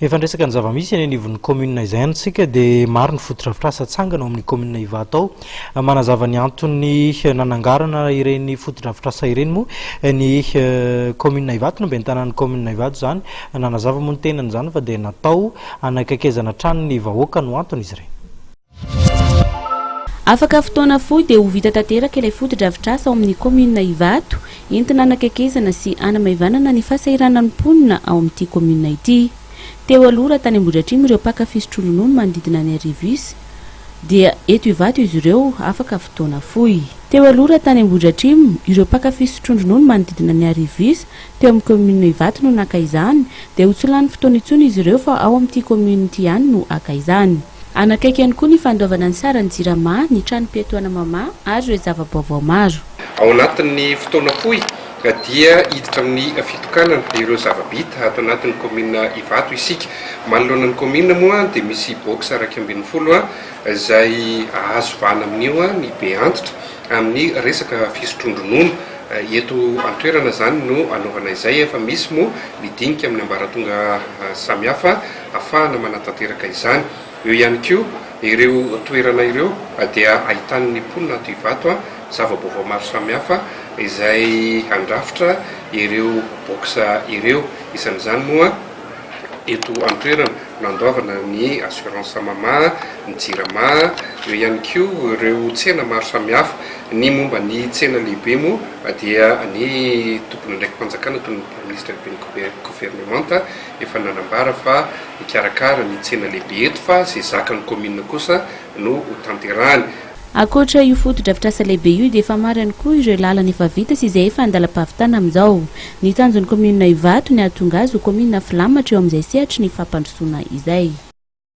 Efa niresaka ny zava-misy eny anivon'ny kaominina izay ihany isika dia maro ny fotodrafitrasa atsangana ao amin'ny kaominina Ivato ao. Manazava ny antony nanangarana ireny fotodrafitrasa ireny moa ny kaominina Ivato, ny ben'ny tanàn'ny kaominina Ivato izany. Nanazava moa ny tenany izany fa dia natao hanakaikezana hatrany ny vahoaka no antony izy ireny. Afaka fotoana fohy dia ho vita tanteraka ilay fotodrafitrasa ao amin'ny kaominina Ivato, entina hanakaikezana sy hanamaivanana ny fahasahiranan'ny mponina ao amin'ity kaominina ity. Teo aloha raha tany Ambohidratrimo ireo mpaka fisotroan-dronono manodidina ny Arrivus dia eto Ivato izy ireo afaka fotoana fohy. Teo aloha raha tany Ambohidratrimo ireo mpaka fisotroan-dronono manodidina ny Arrivus teo amin'ny kaominina Ivato no naka izany dia ho tsy lany fotoana intsony izy ireo fa ao amin'ity kaominina ity ihany no haka izany. Hanakaiky ihany koa ny fandoavana ny saran'ny Jirama, ny tranom-piatoana Mama ary ireo zava-baovao maro. Ao anatin'ny fotoana fohy dia hiditra amin'ny fitokanana ireo zava-bita ato anatin'ny kaominina Ivato isika. Manoloana ny kaominina moa dia misy box 11 izay ahazo vahana amin'io ny be antitra amin'ny resaka fisotroan-dronono. Eto an-toerana izany no anaovana izay. Efa misy moa ny dinika amin'ny ambaratonga samihafa ahafahana manatanteraka izany. Eo ihany koa ireo toerana ireo dia ahitan'ny mponina ato Ivato zava-baovao maro samihafa izay handrafitra ireo box ireo. Isan'izany moa eto an-toerana no andoavana ny assurance mama, ny jirama, eo ihany koa ireo tsena maro samihafa. Ny momba ny tsena lehibe moa dia ny tompon'andraiki-panjakana toy ny Praiminisitra lehiben'ny governemanta efa nanambara fa hikarakara ny tsena lehibe eto fa izay zakan'ny kaominina kosa no ho tanterahany. Ankoatra io fotodrafitrasa lehibe io dia efa maro ihany koa ireo lalana efa vita sy izay efa andalam-pahavitana amin'izao. Ny tanjon'ny kaominina Ivato ny hahatonga azy ho kaominina filamatra eo amin'izay sehatry ny fampandrosoana izay.